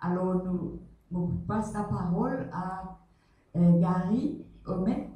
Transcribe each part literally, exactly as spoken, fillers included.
Alor, nou, mo pou pas laparol a, eh, Gary Omet,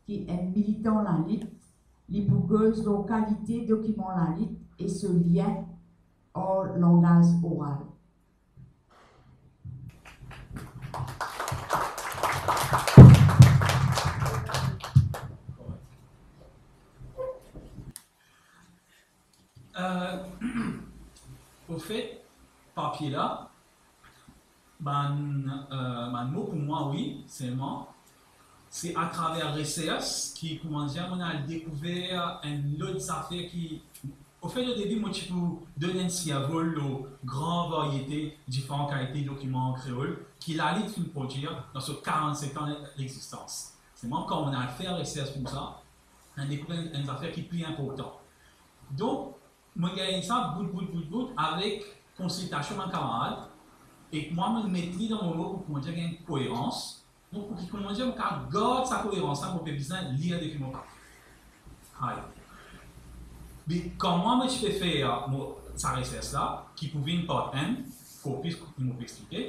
ki enn militan lalit, li pou koz lor kalite dokiman lalit e so lien ar langaz oral. Euh, ofet, papie la, bann, euh, bann mo pou mwa, wi, selman, se atraver resers ki, koumadir, mo al dekouver enn lot zafer ki, ofet, o debi, mo ti pou donn enn sirvol lor gran variete, diferan kalite dokiman an kreol ki lalit finn prodwir dan so karannset an lexistans. Selman, kan mo al fer resers koumsa, mo dekouver enn, enn zafer ki pli inportan. Donk, mo gagn sa bout, bout, bout, bout, avek konsiltasion bann kamarad, ek mwa, mo met li dan mo mo pou, koumadir, gagn koerans. Donk, pou ki, koumadir, mo kapav gard sa koerans la, mo pe bizin lir depi mo pa. Ay. Me kouma mo ti pe fer mo, sa resers la, ki pou vinn part enn, korpis ki mo pe explike,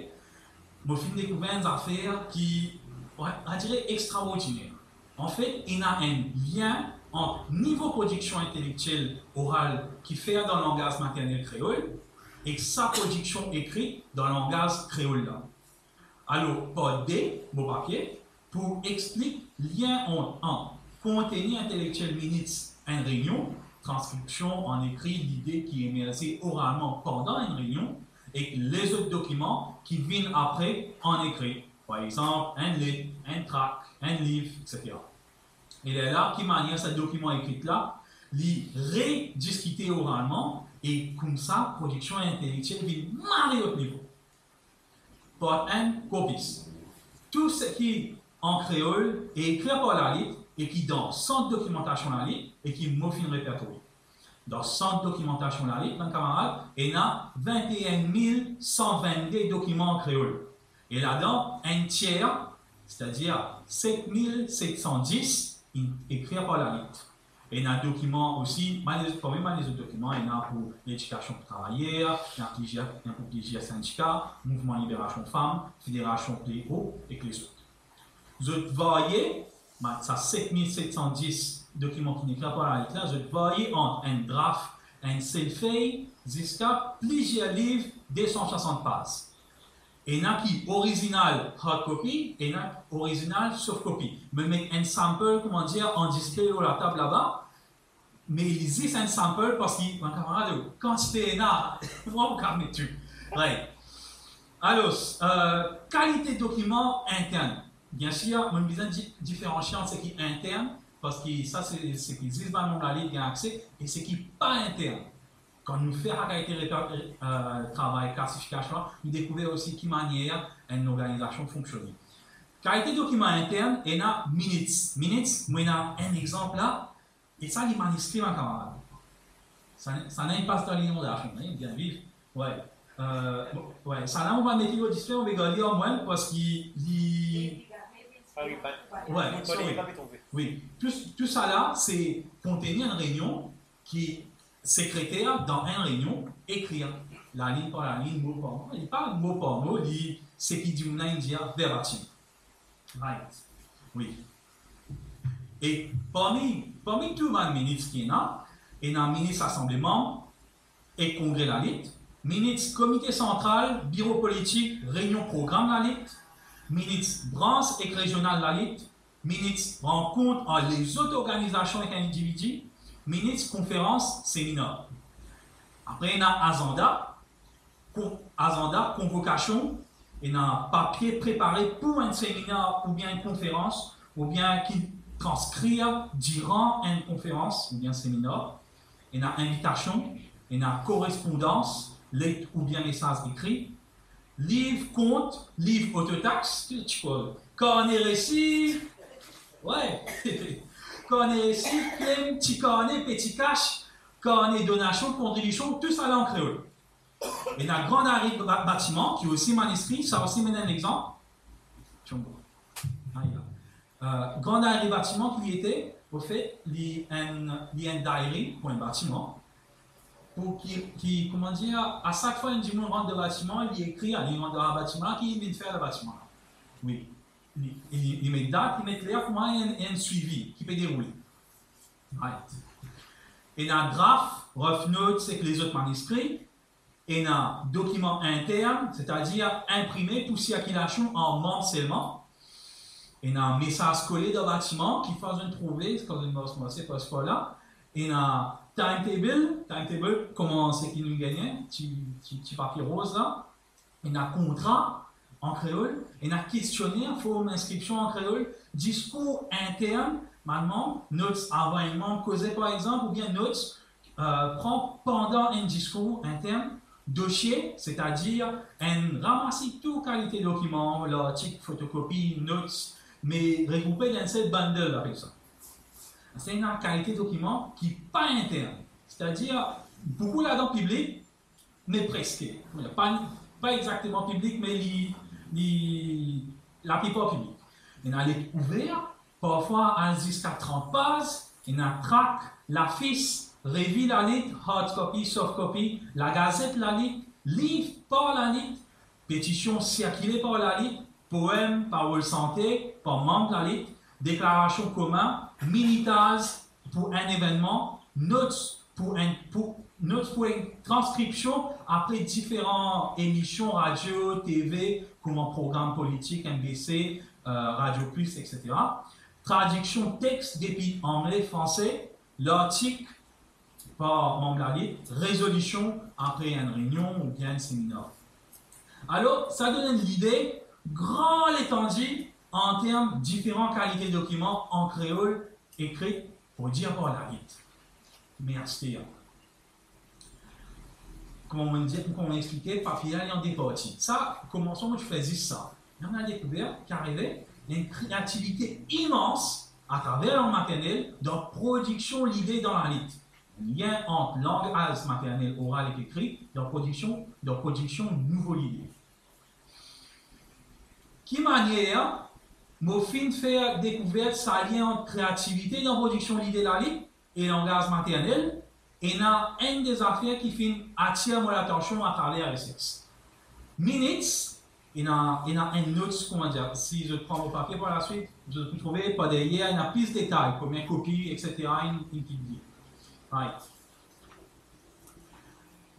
mo finn dekouver enn zafer ki, on va dire, extraordiner. Anfet, ena enn lien ant nivo prodiksion intelektiel oral ki fer dan langaz maternel kreol ek sa prodiksion ekri dan langaz kreol la. Alor, part de mo papie pou explik lien ant enn konteni intelektiel minit enn reynion, transkripsion an ekri lide ki emerze oralman pandan enn reynion, ek lezot dokiman ki vinn apre an ekri, par exanp, enn let, enn trak, enn liv, etsetera. E lerla, ki manier sa dokiman ekri la, li rediskite oralman, e koumsa, prodiksion intelektiel vinn mari ot nivo. Part enn, korpis. Tou seki an kreol e ekri par lalit e ki dan sant dokimantasion lalit e ki mo finn repertware. Dan sant dokimantasion lalit, bann kamarad, ena vinte-enn mil san vennde dokiman an kreol. E ladan, enn tier, setadir set mil set san dis, inn ekri par lalit. Ena dokiman osi, bann lezot, parmi bann lezot dokiman, ena pou ledikasion pou travayer, ena plizier, ena pou plizier sindika, Mouvman Liberasion Fam, Federasion Pli O ek lezot. Zot varye, bann sa set mil set san dis dokiman ki inn ekri par lalit la, zot varye ant enn draf, enn sel fey, ziska plizier liv, de san swasant paz. Ena ki orizinal hard copy, ena orizinal soft copy. Mo met enn sample, koumadir, an display lor latab laba, me li zis enn sample parski bann kamarad, kantite ena, mwa mo kapav met tou. Right. Alor, euh, kalite dokiman intern. Biensir, mo bizin di-, diferansie ant seki intern, parski sa se seki zis bann manm lalit gagn akse, e seki pa intern. Kan nou fer sa kalite reper-, euh, travay klasifikasion la, nou dekouver osi ki manier enn lorganizasion fonksione. Kalite dokiman intern, ena minit. Minit, mo ena enn exanp la, e sa li maniskri, bann kamarad. Sa, sa ena pas dan linondasion, li bien viv. Wi. Euh, bon, wi, sa la, mo pa met li lor display, mo pe gard li ar mwa, parski li... Wi, sorry. Wi, tou, tou sa la, se konteni enn reynion ki sekreter dan enn reynion ekrir, lalinn par lalinn, mo par mo. Li pa mo par mo, li seki dimoun la inn dir verbatim. Right. Wi. E parmi, parmi tou bann minit ki ena, ena minit Lasanble Manm ek Kongre Lalit, minit Komite Santral, Biro Politik, Reynion Program Lalit, minit Brans ek Rezional Lalit, minit rankont ar lezot organizasion ek individi, minit konferans, seminar. Apre, ena azanda, kon-, azanda, konvokasion, ena papie prepare pou enn seminar oubien enn konferans, oubien ki transkrir diran enn konferans oubien seminar. Ena invitasion, ena korespondans, let oubien mesaz ekri, liv kont, liv ototax, ti, ti, karne resi, wi, karne resi, klem, ti karne, peti kas, karne donasion, kontribision, tou sa la an kreol. Ena Grand Diary ba-, Batiman, ki osi maniskri, sa osi mo ena enn exanp. Ti bon. Ayo. Euh, Grand Diary Batiman, ki li ete, ofet, li enn, li enn diary pou enn batiman. pou ki, ki, kouma dir, a sak fwa enn dimoun rant dan batiman, li ekrir, li rant dan batiman la, ki li vinn fer dan batiman la. Wi. Li, li, li met dat, li met ler, kouma enn, enn swivi ki pe deroule. Right. Ena draf, rough notes ek lezot maniskri. Ena dokiman intern, setadir inprime pou sirkilasion ar manm selman. Ena mesaz kole dan batiman, ki fwa zot trouve, kan zot mars, marse par la. Ena timetable, timetable, kouma seki nou gagne, ti, ti, ti papie roz la. Ena kontra an kreol, ena kestionner, form inskripsion an kreol, diskour intern, bann manm, notes avan enn manm koze par exanp, oubien notes, euh, pran pandan enn diskour intern, dosie, setadir enn ramasi tou kalite dokiman, lartik, fotokopi, notes, me regroupe dan enn sel bundle, apel sa. Sa ena kalite dokiman ki pa intern, setadir boukou ladan piblik, me preske. Pa, pa exakteman piblik, me li, li laplipar piblik. Ena let ouver, parfwa al ziska trant paz, ena trak, lafis, revi lalit, hard copy, soft copy, lagazet lalit, liv par lalit, petision sirkile par lalit, poem, parol sante par manm lalit, deklarasion komin, minitaz pou enn evennman, notes pou enn, pou, notes pou enn transkripsion apre diferan emision radio, T V, kouma program politik, M B C, euh, Radio Plus, et cetera. Tradiksion text depi angle, franse, lartik par manm lalit, rezolision apre enn reynion oubien enn seminar. Alor, sa donn enn lide gran letandi an term diferan kalite dokiman an kreol ekri pou dir par lalit. Me aster, kouma mo dir, kouma mo explike, papie la li an de parti. Sa, komansman mo ti fer zis sa. Me mo dekouver ki arive, ena enn kreativite imans atraver lang maternel dan prodiksion lide dan lalit. Lien ant langaz maternel oral ek ekri dan prodiksion, dan prodiksion nouvo lide. Ki manier mo finn fer dekouver sa lien ant kreativite dan prodiksion lide lalit e langaz maternel? Ena enn de zafer ki finn atir mo latansion atraver resers. Minitz, ena, ena enn notes, kouma dir, si zot pran mo papie par laswit, zot pou trouve par deryer, ena plis detay, konbien kopi, et cetera, inn, inn piblie. Right.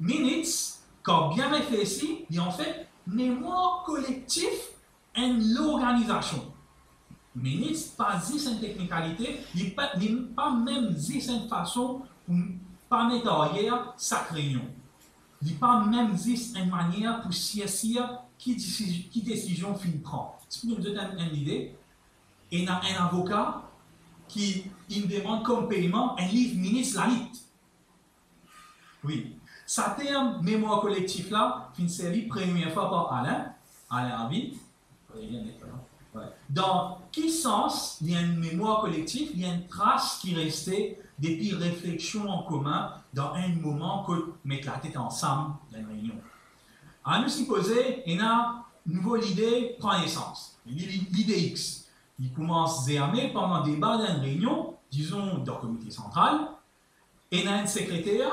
Minitz, kan bien reflesi, li anfet memwar kolektif enn lorganizasion. Minitz pa zis enn teknikalite, li pa, li pa mem zis enn fason pou pa met aryer sak reynion. Li pa mem zis enn manier pou sirsir ki desi-, ki desizion finn pran. Si pou donn zot enn, enn lide, ena enn avoka ki inn demann kom peyman enn liv minitz lalit. Wi. Sa term memwar kolektif la finn servi premie fwa par Alain, Alain Harvey. Wi. Dan ki sans li enn memwar kolektif? Li enn tras ki reste depi refleksion an komin dan enn moman kot met latet ansam dan enn reynion. Anou sipoze ena nouvo lide pran nesans. Li, li, lide X. Li koumans zerme pandan deba dan enn reynion, dizon dan komite santral. Ena enn sekreter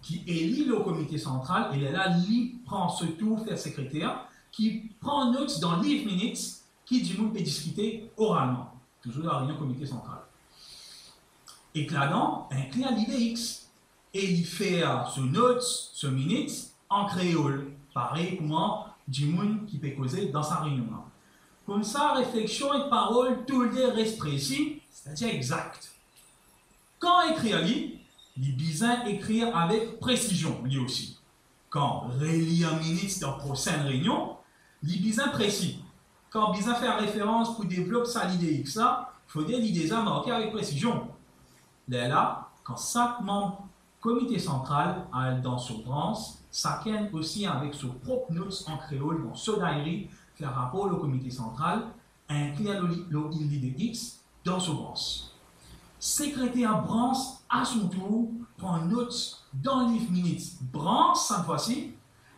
ki eli lor komite santral e lerla li pran so tour fer sekreter, ki pran notes dan liv minitz ki dimoun pe diskite oralman, touzour dan reynion komite santral. Ek ladan, inklir lide X, e li fer so notes, so minitz an kreol, parey kouma dimoun ki pe koze dan sa reynion la. Koumsa, refleksion ek parol toulde res presi, setadir exakt. Kan ekrir li, li bizin ekrir avek presizion, li osi. Kan relir minitz dan prosenn reynion, li bizin presi. Kan bizin fer referans pou devlop sa lide X la, fode li deza marke avek presizion. Lerla, kan sak manm komite santral al dan so brans, sakenn osi avek so prop notes an kreol dan so dayri, fer rapor lor komite santral, inklir lor li-, lor lide X dan so brans. Sekreter brans, a son tour, pran notes dan liv minitz brans, sa fwa si,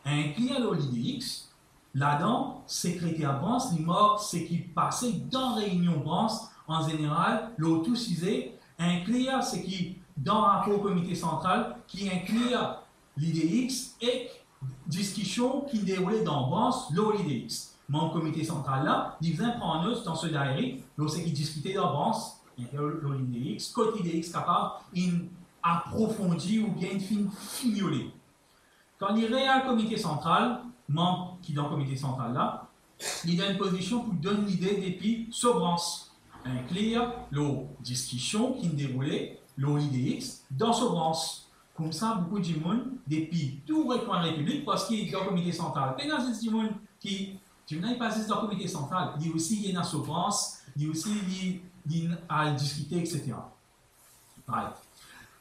inklir lor lide X. Ladan, sekreter brans, li mark seki pase dan reynion brans an zeneral lor tou size, inklir seki dan rapor komite santral, ki inklir Lide X ek diskision ki deroule dan brans lor Lide X. Manb komite santral la, li bizin pran not dan so dayri lor seki diskite dan brans, lor Lide X, kot Lide X kapav inn aprofondi oubien inn finn finyole. Kan li re al komite santral, manb ki dan komite santral la, li dan enn pozision pou donn lide depi so brans, inklir lor diskision ki deroule lor Lide X dan so brans. Koumsa, boukou dimoun depi tou rekwin Repiblik, parski dan komite santral, pena zis dimoun ki, dimoun la, li pa zis dan komite santral, li osi li ena so brans, li osi li, li al diskite, et cetera. Right.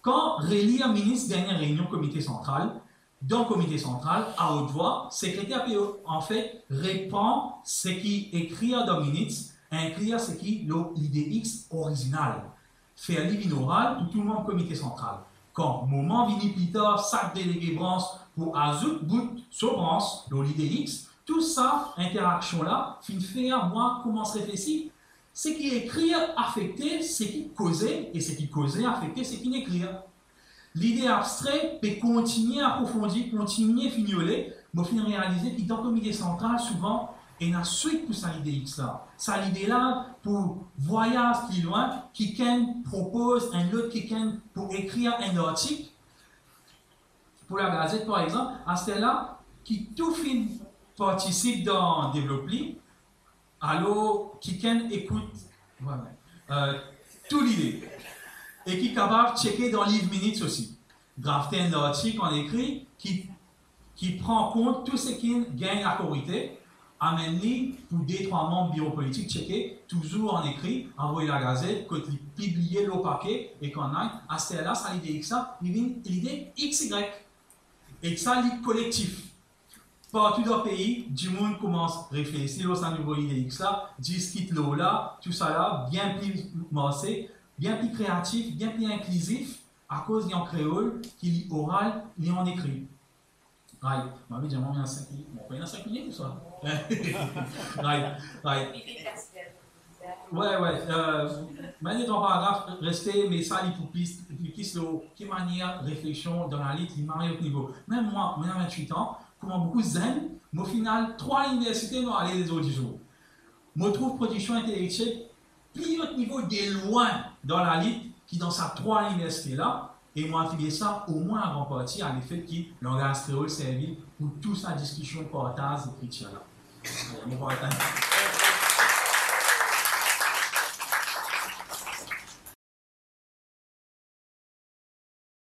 Kan relir minit dernie reynion komite santral, dan komite santral, a haute voix, sekreter pe, anfet, repran seki ekrir dan minit, inklir seki lor Lide X orizinal. Fer li vinn oral pou tou manb komite santral. Kan moman vini pli tar, sak delege brans pou azout bout so brans lor Lide X, tou sa interaksion la finn fer mwa koumans reflesi. Seki ekrir afekte seki koze, e seki koze afekte seki ekrir. Lide abstre pe kontigne aprofondi, kontigne finyole. Mo finn realize ki dan komite santral, souvan, ena swit pou sa Lide X la. Sa lide la pou vwayaz pli lwin, kikenn propoz enn lot, kikenn pou ekrir enn artik pou lagazet, par exanp, aster la, ki tou finn partisip dan devlop li, alor kikenn ekout, vwala, euh, tou lide, e ki kapav tcheke dan liv minit osi. Drafte enn artik an ekri ki, ki pran kont tou seki gagn lakorite, amenn li pou de, trwa manb biro politik tcheke, touzour an ekri, avoy lagazet, kot li pibliye lor papie, e kan, aster la, sa Lide X la, li vinn Lide X Y. Ek sa, li kolektif. Partou dan pei, dimoun koumans reflesi lor sa nouvo Lide X la, diskit lor la, tousala, bien pli marse, bien pli kreatif, bien pli inklizif, akoz li an kreol, ki li oral, li an ekri. Right. Mo ave dir, mo ena sink minit, mo ena sink minit ou sa? Right, right. Wi, wi, euh, mo ena de trwa paragraf reste, me sa li pou plis, li plis lor ki manier refleksion dan lalit, li mari lot nivo. Mem mwa, mo ena vintwit an, kouma boukou zenn, mo finn al trwa liniversite, mo ale lezordizour. Mo trouv prodiksion intelektiel pli ot nivo de lwin dan lalit ki dan sa trwa liniversite la, e mo atribie sa omwin an gran parti a lefet ki langaz kreol servi pou tou sa diskision, partaz, ekritir la. Mo partaz.